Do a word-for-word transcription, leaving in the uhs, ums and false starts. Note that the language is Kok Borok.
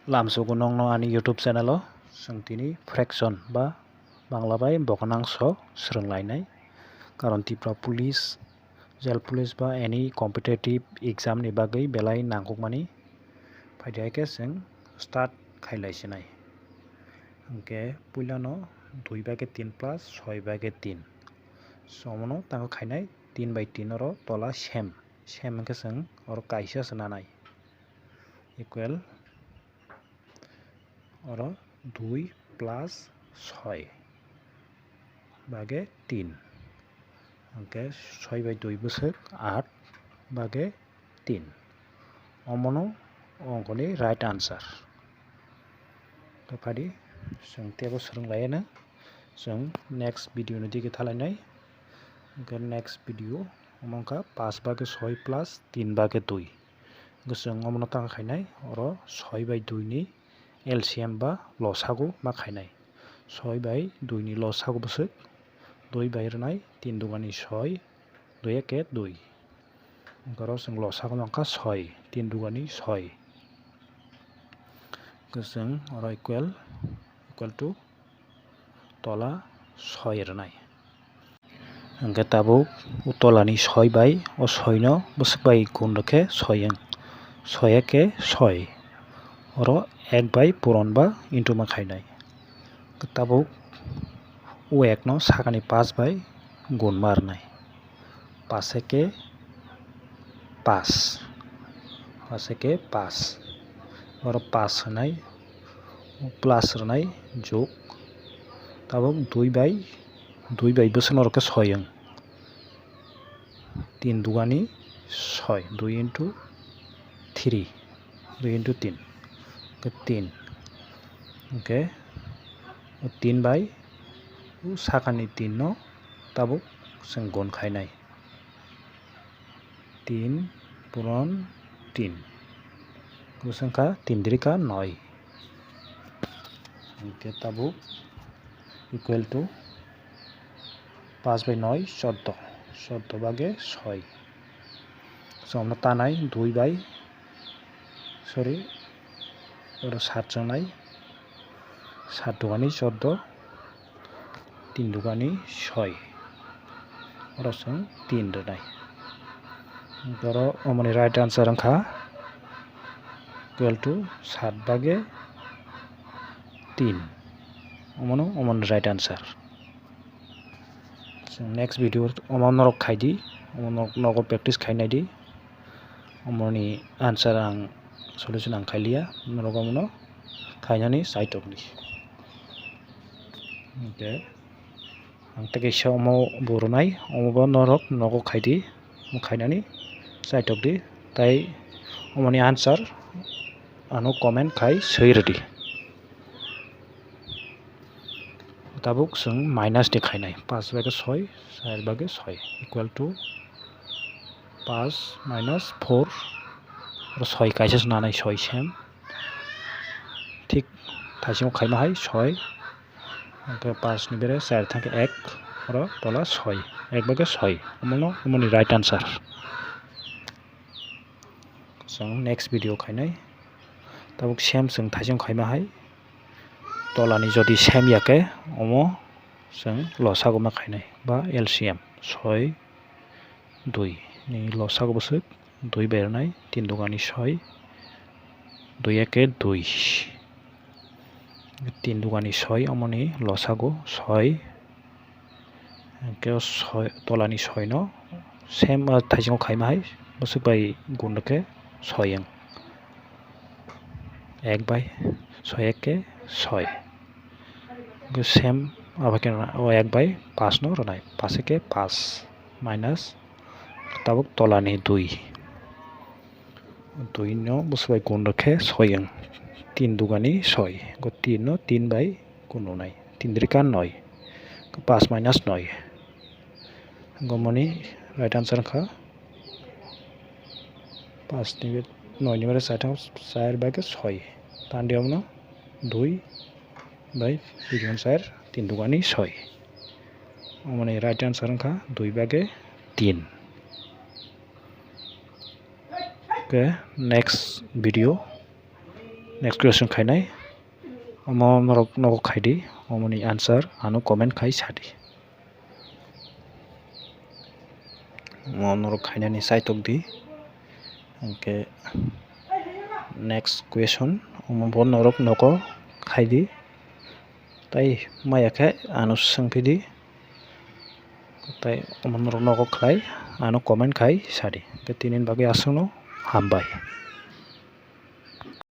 Lamsogo nokno ani YouTube channel o chwng tini fraction ba Bangla bai bokonang sok swrwng lainai. Karon Tripura Police, Jail Police ba any competitive exam ni bagwi belai nangkukmani. Phaidi hai khe chwng start khai lai sinai. Hwnkhe puilano dui bai khe tin plus soi bai khe tin. So omono tango khainai tin bai tin oro tola sem. Sem hwnkhe chwng oro kaisa se nanai. Equal oro dui plus soi bage tin. Hwnkhe soi bai dui bwswk aat bage tin. Omono ongkoni right answer. Khe phadi chwng teibo swrwng laiya na. Chwng next video ni digi thalainai. Hwnkhe next video omo wngkha paanch bage soi plus tin bage dui. Hwnkhe chwng omono tang khainai oro soi bai dui ni L C M ba losago ma khainai. Soi bai dui ni losago bwswk dui bai rwnai tin dugani soi, dui eke dui. Hwnkhe oro chwng losago mankha soi, tin dugani soi. Hwnkhe chwng oro equal, equal to tola soi rwnai. Hwnkhe tabuk o tolani soi bai o soino bwswk bai gun rwkhe soi wng. Soi eke soi. Oro ek bai puron ba into ma khainai. Tabuk o ekno sakani paanch bai gun ma rwnai. Paanch eke paanch. Paanch eke paanch. Oro paanch hwnai, plus rwnai, jug. Tabuk dui bai, dui bai bwswk norok khe soi wng. Tin dugani soi, dui into three, dui into tin, hwnkhe tin. Hwnkhe o tin bai o sakani tin no tabuk chwng gun khainai. Tin puron tin. Bwswk wngkha tin dirika noi. Hwnkhe tabuk equal to paanch bai noi choddo, choddo bage soi. Chwngno tanai dui bai, sorry, oro sat chwngnai, sat dugani choddo, tin dugani soi, oro chwng tin rwnai. Oro omoni right answer wngkha equal to sat bage tin. Omono omoni right answer. Chwng next video omo norok khaidi, omo norok nogo practice khainai di. Omoni answer ang solution ang khailiya, norok omono khainani chaitok di. Hwnkhe ang tei kaisa omo bo rwnai, omo bo norok nogo khaidi, omo khainani chaitok di, tai omoni answer ano comment khai swi rwdi. Tabuk chwng minus ni khainai, paanch bage soi, char bage soi equal to paanch minus four, oro soi kaisa se nanai, soi sem. Thik thaisingo khaima hai soi, hwnkhe paanch ni bere char thangkhe ek, oro tola soi, ek bage soi, omono omoni right answer. Chwng next video khainai. Tabuk sem chwng thaichung khaima hai. Tolani jodi sem ya khe, omo chwng losago ma khainai ba L C M. Soi dui ni losago bwswk dui bai rwnai, tin dugani soi, dui eke dui. Tin dugani soi, omoni losago soi. Hwnkhe o soi, tolani soino sem, ah, thaisingo khaima hai, bwswk bai gun rwkhe soi wng. Ek bai soi eke soi. Hwnkhe sem, abo khe o ek bai paanch no rwnai, paanch eke paanch minus tabuk tolani dui. Dui no bwswk bai gun rwkhe soi wng. Tin dugani soi. Go tin no tin bai gun rwnai. Tin dirika noi. Paanch minus noi. Go moni right answer wngkha paanch ni, noi ni bere char thang, char bai khe soi. Tandi omono dui bai twi thang char, tin dugani soi. Omoni right answer wngkha dui bage tin. Hwnkhe next video Next question khainai. Omo norok nogo khaidi, omoni answer ano comment khai sadi. Omo norok khainani saitok di. Hwnkhe next question, omo bo norok nogo khaidi. Tai maya khe ano swngphidi. Tai omo norok nogo khlai ano comment khai sadi. Hwnkhe tini bagwi aswkno hambai.